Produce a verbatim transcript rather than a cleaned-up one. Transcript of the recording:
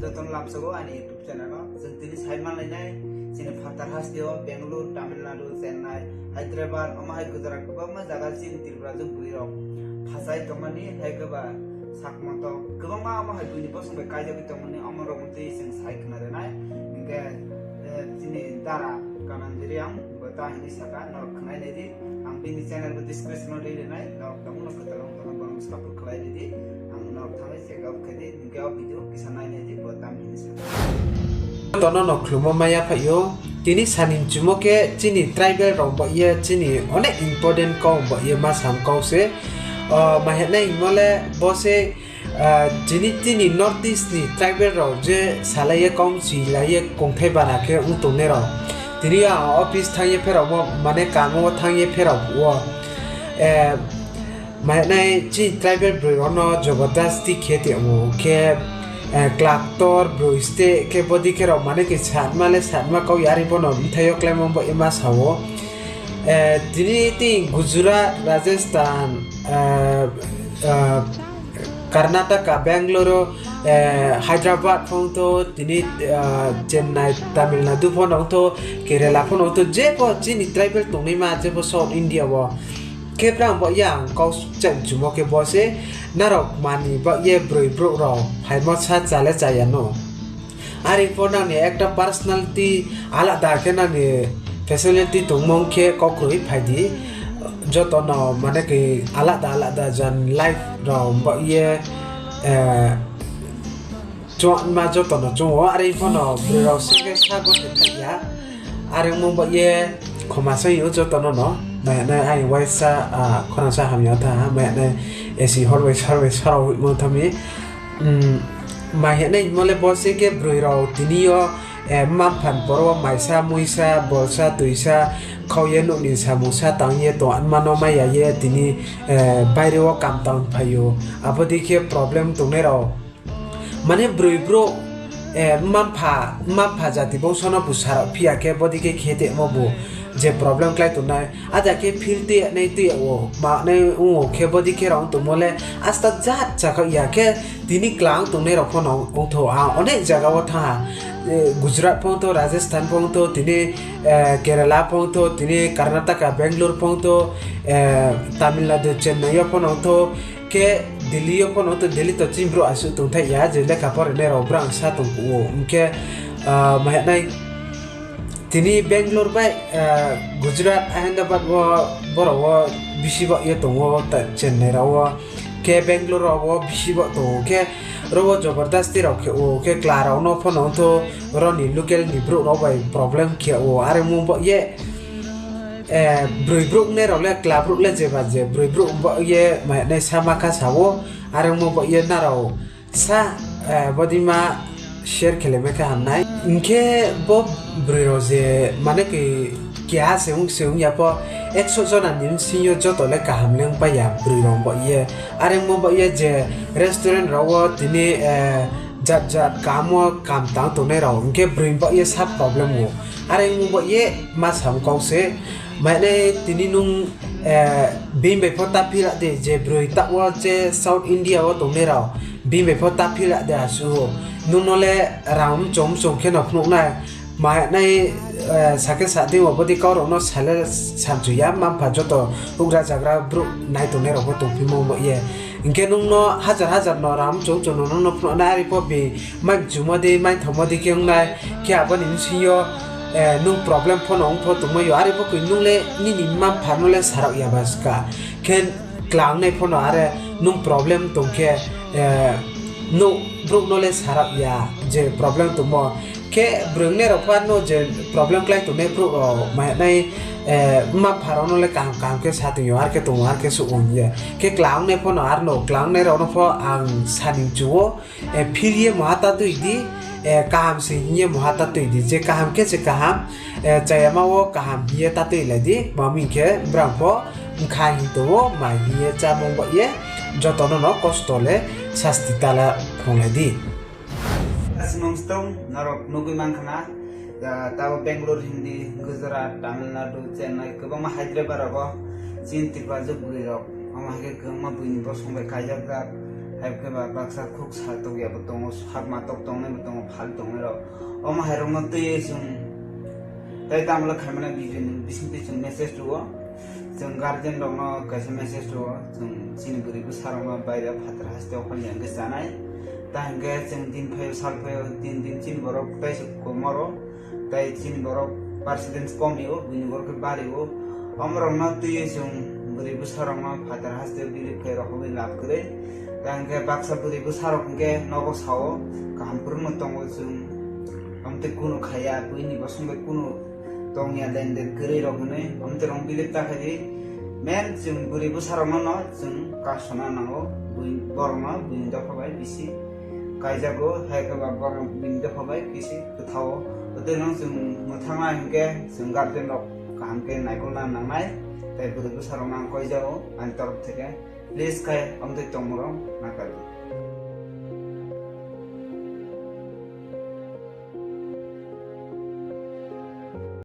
Jotono lamsogo ani YouTube channel o. Chwng tini sai manlainai, chini phatar hasteo Bangalore, Tamil Nadu, Chennai, Hyderabad, omo hai Gujarat, kwbangma jaga chini Tripura jwk bwrwi rok phasai tongmani, hai khe ba sak moto kwbangma omo hai buini bosong bai kaijagwi tongmani, omo rok twi chwng sai khna rwnai. Hinkhe, eh, chini dara Kanan Diri ang bo ta hini saka, norok khnai nai di. Ang bini channel bo description o ri rwnai, norok tongmano kwtal wng tongmano borok support khlai ridi. Ang norok thangwi check out khaidi, hinkhe o video kisa nai nai di, bo tam hini saka. Tono no khlumo maya phaio. Tini sani mchumo khe chini tribal rok bo ye chini onek important kok bo ye ma sam kok se. O, ma hwnwi hwnmale bo se, ah, chini, chini North East ni tribal rok je salai ye kong si lai ye kongthai bara khe wng tongnai rok. Tini ang office thang ye pherok bo, mane kamo thang ye pherok o. Eh, Mai nai chini tribal bwrwi rokno jabardasti khe tongmo khe, eh, klaktor bwrwi ste khe bodi khe rok mane khe satma le satma kok yari bono bwthaio klaimo bo ema sao. Eh, tini tini Gujarat, Rajasthan, eh, eh, Karnataka, Bangalore, eh, Hyderabad phone to tini, eh, Chennai, Tamil Nadu phone to Kerala phone to jebo chini tribal tongnaima jebo South India o. Khe brang bo yang kau chang chumo khe bo se narok mani ba ye bwrwi bwrok rok phaimo sa chale chaya no. Ari pho nangni ekta personality alada khe nangni personality tongmung khe kokrwi phaidi. Jotono mane khe alada alada jan life rok bo ye, eh, chwngma jotono chwngo, ari phano bwrwi rok se khe sa gothe thakya. Ari wngmung bo ye khoma se yo jotono no. Mai nai ai waisa, ah, khorang sa hamya tha, mai nai A C hor bai sar bai sar wi mo thami. Hmm, mai nai mole bo se khe bwrwi rok tini yo, eh, mamphan poro maisa muisa bolsa tuisa khao ye nokni samung sa tang ye tong mano maya ye tini, eh, baire o kam tang phaio. Abodi khe problem tongnai rok. Mane bwrwi bwrok, eh, mampha, mampha jati bongsono bwsarok phiya khe bodi khe khe tongmo bo je problem khlai tongnai. Ada khe phil twi nai twi o, ma nai wngo khe bodi khe rong tongmo le asta jat chakha ya khe tini klang tongnai rok phano wngtho. Ang onek jaga o tha, eh, Gujarat phano to, Rajasthan phano to, tini, eh, Kerala phano to, tini Karnataka, Bangalore phano to, eh, Tamil Nadu, Chennai o phano wngtho. Khe Delhi o phano to Delhi to chini bro aswk tongthai ya, je lekha porinai rok brang sa tong kuo. Hinkhe, ah, mayanai tini Bangalore bai, ah, Gujarat, Ahmedabad o borok o bisi bo ye tongo, ta Chennai rok o. Khe Bangalore rok o bisi bo tongo. Khe ro o jabardasti rok khe o khe kla rok no phano to roni local ni bro rok bai problem khe o. Are mo bo ye eh, bwrwi bwrwk ne rok le, kla bwrwk le jeba je, bwrwi bwrwk bo ye, mai nai sa ma kha sao, are mo bo ye narao sa, eh, bodi ma share khele me kha hamnai. Hinkhe bo bwrwi rok je, mane ke, keha se wng se wng ya po, ekso jona ni bsing yo joto le kaham le wng pai ya bwrwi rok bo ye. Are mo bo ye je restaurant rok o tini, eh, jat jat kam o kam tang tongnai rok, hinkhe bwrwi bo ye sa problem o. Are wngmo bo ye ma sam kok se, mane tini nung, eh, bini bai pho ta phila de, je bwrwi ta o je South India o tongnai rok, bini bai pho ta phila de asu o. Nung no le ram chom chom khe no phunuk nai, ma nai, eh, sakhe sa de o bodi kau rok no sale samchu ya, mampha joto ugra jagra bru nai tongnai rok bo tong phimo mo ye. Hinkhe nung no hajar hajar no ram chom chom no nung no phunuk nai, ari pho bi Mai chuma di, mai thoma di khe wngnai, khe aboni bsing yo, eh, nung problem phano wng pho tongmai yo, ari bo khe nung le nini mma mpha no le sarok ya ba ska. Khe kla wngnai phano are nung problem tong khe, eh, nung brouh no le sarok ya je problem tongmo. Khe bwrwi wngnai rok pha no je problem klai tongnai brouh rok mai nai, eh, mma mpha rok no le kaham kaham khe sa tong yo, ar khe tongo, ar khe suh wng ye. Khe kla wngnai phano ar no, kla wngnai rok no pho ang sani chuo. Eh, phir ye moha ta twi di, eh, kaham se hiye moha ta twi di, je kaham khe se kaham, eh, chayama o kaham hiye ta twi lai di, mami khe brang pho wngkha hin tongo, mai hiye chamung ba ye jotono no kosto le sasti tala phunglai di. Asmung stong norok nugui mankha na, ah, tabo Bangalore hindi, Gujarat, Tamil Nadu, Chennai, kwbangma Hyderabad rogo chini Tripura jwk bwrwi rok, omo hai khe kwbangma buini bosong bai kaijak jak. Hai khe ba baksa khuk sal tokya bo tongo, sak matok tongnai bo tongo, phal tongnai rok. Omo hai rokno twiwi chwng tai tamla khaimani video ni bisingtwi chwng message rwo. Chwng guardian rokno kaisa message rwo. Chwng chini bwrwi bwsa rokno baire phatar haste o phal yang khe chanai. Ta hinkhe chwng din phaio sal phaio din din chini borok tai se komoro. Tai chini borok percentage kom rio, bini borok khe bario. Omorokno twiwi chwng bwrwi bwsarokno phatar haste believe khe rohorwi lab kwrwi. Tei hwnkhe baksa bwrwi bwsarok hwnkhe nogo sao, kaham kwrwngno tongo chwng. Omtwi kunu khaiya, buini bosong bai kunu tongya lenden kwrwi rok hwnwi. Omtwi rok believe ta khaidi. Men chwng bwrwi bwsarokno no chwng kasona nango, bui-, borokno buini dopha bai bisi kaijago, hai khe ba borok bini dopha bai kisi kwthao. Tei no chwng mwthangna hinkhe chwng guardian rok kaham khe naikolna nangnai, tei bwrwi bwsa rok nang koijago ani torof theke. Please khai amtwi tongmorok nakar.